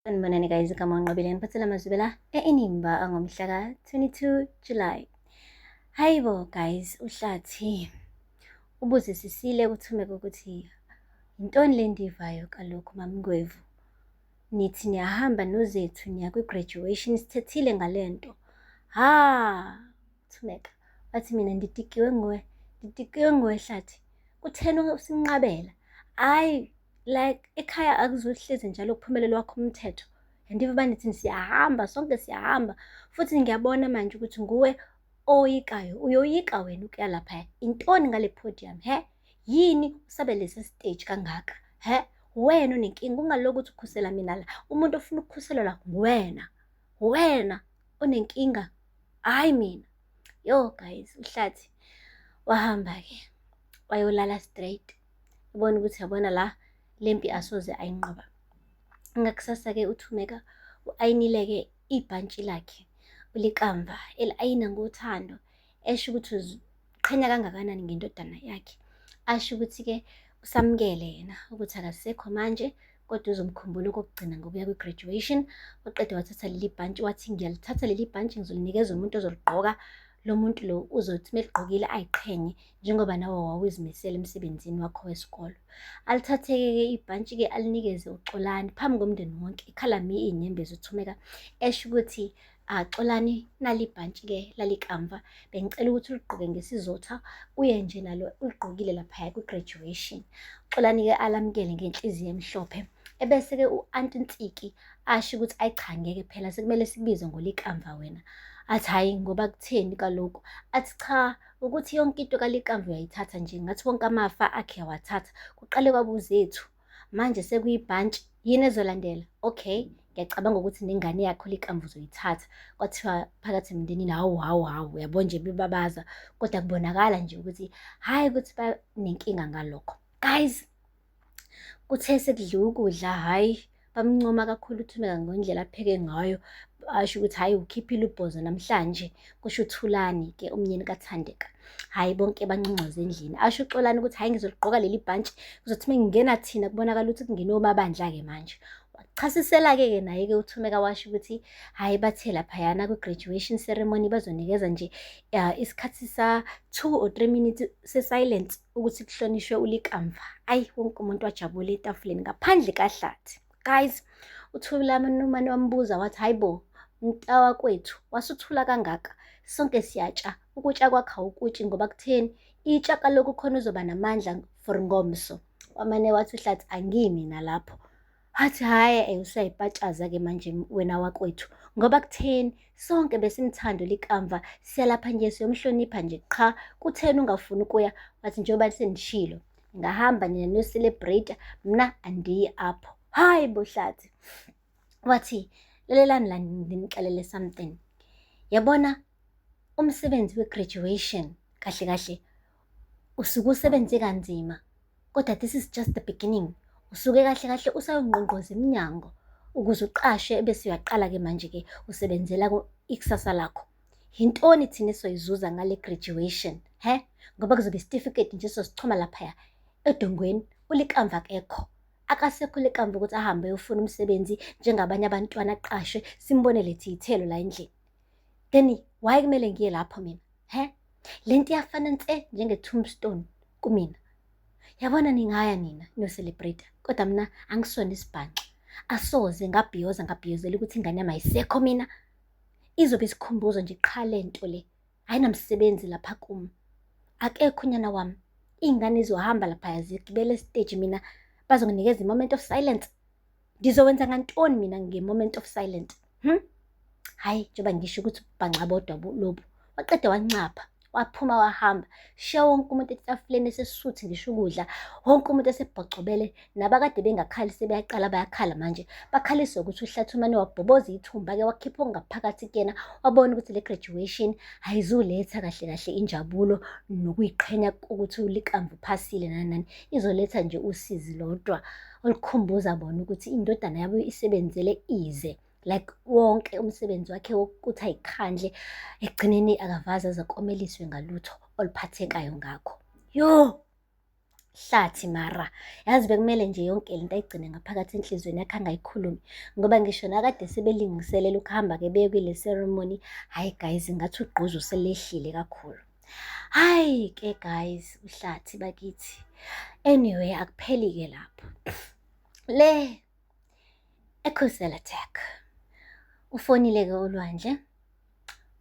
Sanibonani guys, igama uNqobile ngiphathela amazwi la e-Inimba angomhla ka-22 July. Hayibo guys, uHlathi ubuzisisile kuThumeka ukuthi yintoni le ndivayo kalokhu MaMngwevu. Nithi niyahamba noZethu niya kwi-graduation sithethile ngale nto. Ha, Thumeka wathi mina ndidikiwe nguwe, ndidikiwe nguwe Hlathi. Kutheni usinqabela? Hhayi like ekhaya akuzuhlezi njalo kuphumelele wakho umthetho. Andiva uba nithi siyahamba sonke siyahamba futhi ngiyabona manje ukuthi nguwe owoyikayo, uyoyika wena ukuya laphaya. Intoni ngale podium, he? Yini usabe lesi stage kangaka, he? Wena onenkinga, ungalokhu uthi ukhusela mina la. Umuntu ofuna ukukhuselwa la nguwena, wena onenkinga, hhayi mina. Yo guys, uHlathi wahamba-ke wayolala straight. Ubona ukuthi yabona la lempi asoze ayinqoba. Ngakusasa-ke uThumeka u-ayinile-ke ibhantshi lakhe ulikamva eli-ayina ngothando esho ukuthi uziqhenya kangakanani ngendodana yakhe. Asho ukuthi-ke usamukele yena ukuthi akasekho manje kodwa uzomkhumbula okokugcina ngokuya kwi-graduation. Waqeda wathatha leli bhantshi wathi ngiyalithatha leli bhantshi ngizolinikeza umuntu ozoligqoka. Lo muntu lo uzothi meligqokile ayiqhenye njengoba nawe wawuzimisele emsebenzini wakho wesikolo. Alithatheke-ke ibhantshi-ke alinikeze uXolani phambi komndeni wonke, ikhala mi iy'nyembezi uThumeka esho ukuthi ah, Xolani nali ibhantshi-ke lalikamva bengicela ukuthi uligqoke ngesizotha uye nje nalo uligqokile laphaya kwi-graduation. Xolani-ke alamukele ngenhliziyo emhlophe. Ebese-ke u-anti Ntsiki asho ukuthi ayi cha ngeke phela sekumele sikubize ngolikamva wena. Athi hhayi ngoba kutheni kaloku? Athi cha ukuthi yonke into kaLikamva uyayithatha nje ngathi wonke amafa akhe uyawathatha. Kuqale kwabuzethu manje sekuyibhantshi yini ezolandela? Okay, ngiyacabanga ukuthi nengane yakho Likamva uzoyithatha. Kwathiwa phakathi emndenini hawu hawu hawu uyabo nje bebabaza kodwa kubonakala nje ukuthi hhayi ukuthi banenkinga ngalokho. Guys, Kuthe sekudliwa ukudla, hhayi bamncoma kakhulu uThumeka ngendlela apheke ngayo, asho ukuthi hhayi ukhiphile ubhozo namhlanje, kusho uThulani-ke umnyeni kaThandeka. Hhayi bonke banconcoza endlini, asho uXolani ukuthi hhayi ngizoligqoka leli bhantshi, kuzothi uma ngingena thina kubonakala ukuthi kungene omabandla-ke manje. Wachasisela-ke ke naye-ke uThumeka washo ukuthi hhayi bathe laphayana kwi-graduation ceremony bazonikeza nje isikhathi sa-2 or 3 minutes se-silence ukuthi kuhlonishwe uLikamva. Ayi wonke umuntu wajabula etafuleni ngaphandle kaHlathi. Guys, uThulani umane wambuza wathi hayi bo mntawakwethu wasuthula kangaka sonke siyatsha ukutsha kwakho awukutshi ngoba kutheni itsha kaloku khona uzoba namandla for ngomso. Wamane wathi uHlathi angimi nalapho. Wathi hhayi eh, usuyayipatshaza-ke manje wena wakwethu ngoba kutheni sonke besimthanda uLikamva siyalapha nje siyomhlonipha nje qha kutheni ungafuni ukuya wathi njengoba sendishilo ngahamba nina niyo-celebrate mna andiyi apho hhayi bo Hlathi wathi lalelani la ndinixelele something yabona umsebenzi we-graduation kahle kahle usuke usebenze kanzima kodwa this is just the beginning. Usuke kahle kahle usayongqongqoza iminyango ukuze uqashwe ebese uyaqala-ke manje-ke usebenzela ikusasa lakho. Yintoni thina esoyizuza ngale graduation, he? Ngoba kuzobe isitifiketi nje sosichoma laphaya edongweni, uLikamva akekho. Akasekho uLikamva ukuthi ahambe ayofuna umsebenzi njengabanye abantwana aqashwe, simbonele iy'thelo la endlini. Then why kumele ngiye lapho mina, he? Le nto iyafana nse njenge-tombstone kumina. Yabona ningaya nina niyo-celebrate kodwa mina angisona isibhanxa. Asoze ngabhiyoza ngabhiyozela ukuthi ingane yami ayisekho mina. Izobe isikhumbuzo nje qha le nto le. Ayinamsebenzi lapha kum. Akekho unyana wami. Iy'ngane zizohamba laphaya zigibele esiteji mina bazonginikeza i-moment of silence. Ngizowenza ngantoni mina nge-moment of silence? Hmm? Hhayi, njengoba ngisho ukuthi ubhanxa bodwa lobu. Waqeda wanxapha, waphuma wahamba. Shiya wonke umuntu etafuleni esesuthi ngisho ukudla. Wonke umuntu esebhocobele. Nabakade bengakhali sebeyaqala bayakhala manje. Bakhaliswa ukuthi uHlathi umane wabhoboza ithumba-ke wakhipha okungaphakathi kuyena. Wabona ukuthi le graduation ayizuletha kahle kahle injabulo nokuyiqhenya ukuthi uLikamva uphasile nani nani. Izoletha nje usizi lodwa olukhumbuza bona ukuthi indodana yabo isebenzele ize like wonke umsebenzi wakhe wokuthi ayikhandle ekugcineni akavaze aze akomeliswe ngalutho oluphathekayo ngakho. Yo! Hlathi mara, yazi bekumele nje yonke lento ayigcine ngaphakathi enhliziyweni yakhe angayikhulumi. Ngoba ngisho nakade sebelungiselela ukuhamba-ke beye kule ceremony, hhayi guys, ngathi ugqozi selehlile kakhulu. Hhayi-ke guys, uHlathi bakithi. Anyway, akupheli-ke lapho. Le eKhusela Tech. Ufonile-ke uLwandle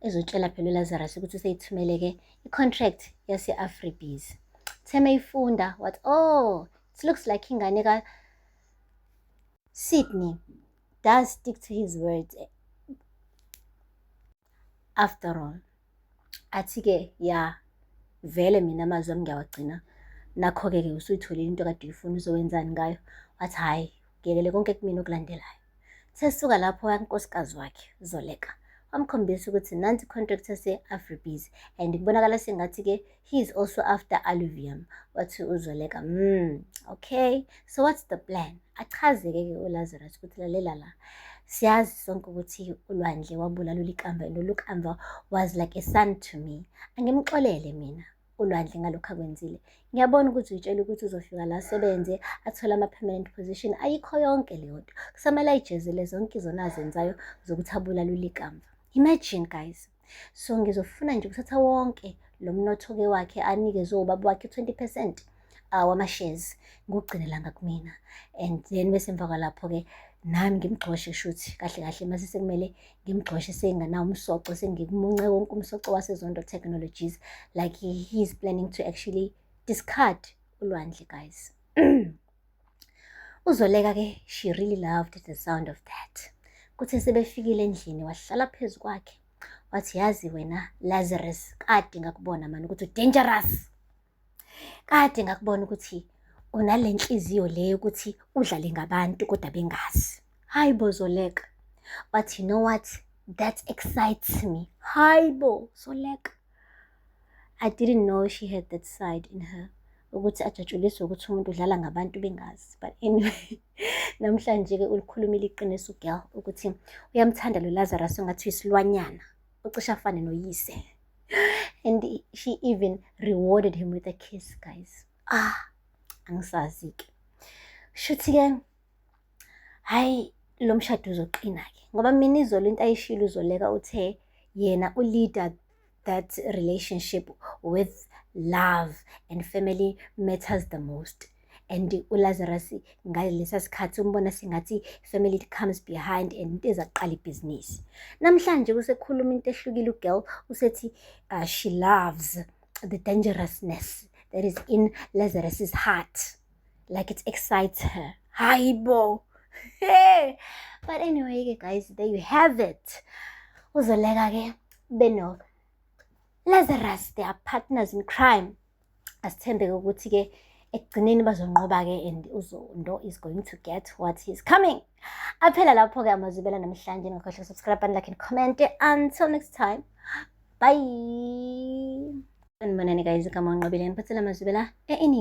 ezotshela phela uLazarus ukuthi useyithumele-ke i-contract yase-Afribiz. Uthe meyifunda wathi, "Oh, it looks like ingane ka-Sydney does stick to his words after all." Athi-ke, "Ya, vele mina amazwi ami ngiyawagcina. Nakho-ke ke usuyitholile into okade uyifuna, uzowenzani ngayo?" Wathi, "Hhayi, kuyekele konke kumina okulandelayo." Sesuka lapho waya kunkosikazi wakhe Zoleka. Wamkhombisa ukuthi nansi i-contract yase-Afribiz and kubonakala sengathi-ke he is also after Alluvium. Wathi uZoleka, okay, so what's the plan?" Achaze-ke ke uLazarus ukuthi lalela la. Siyazi sonke ukuthi uLwandle wabulala uLikamva and uLikamva was like a son to me. Angimxolele mina uLwandle ngalokhu akwenzile. Ngiyabona ukuthi uyitshela ukuthi uzofika la asebenze athole ama-permanent position. Ayikho yonke leyo nto. Kusamele ayijezele zonke izono azenzayo zokuthi abulale uLikamva. Imagine, guys. So ngizofuna nje ukuthatha wonke lo mnotho-ke wakhe anikezwe ubaba wakhe 20% wama-shares, ngikugcinela ngakumina. And then bese emva kwalapho-ke nami ngimgxoshe, shuthi kahle kahle mase sekumele ngimgxoshe senganawo umsoco, sengikumunce wonke umsoco waseZondo Technologies. Like he is planning to actually discard uLwandle, guys. Uzoleka-ke, she really loved the sound of that. Kuthe sebefikile endlini wahlala phezu kwakhe. Wathi, "Yazi wena Lazarus, kade ngakubona mani ukuthi u-dangerous. Kade ngakubona ukuthi unale nhliziyo le yokuthi udlale ngabantu kodwa bengazi." Hayi bo, Zoleka. Wathi, "You know what? That excites me." Hayi bo, Zoleka. I didn't know she had that side in her. Ukuthi ajatshuliswe ukuthi umuntu udlala ngabantu bengazi. But anyway, namhlanje-ke ulikhulumile iqiniso girl ukuthi uyamthanda lo Lazarus, ungathi uyisilwanyana. Ucishe afane noyise. And she even rewarded him with a kiss, guys. Ah, angisazi-ke. Shuthi-ke, hhayi, lo mshado uzoqina-ke. Ngoba mina izolo into ayishilo uZoleka, uthe yena u-leader that relationship with love and family matters the most. And uLazarus ngalesa sikhathi umbona sengathi family comes behind and into eza kuqala ibhizinisi. Namhlanje usekhuluma into ehlukile u-girl, usethi she loves the dangerousness that is in Lazarus's heart. Like it excites her. Hayi bo. Hey. But anyway, guys, there you have it. Uzoleka ke beno Lazarus, they are partners in crime. Asithembe ukuthi ke ekugcineni bazonqoba ke and uZondo is going to get what is coming. Aphela lapho ke amazwibela namhlanje. Ningakhohlwa subscribe and like and comment. Until next time. Bye. Sanibonani guys, igama uNqobile, ngiphathela amazwibela e-Inimba.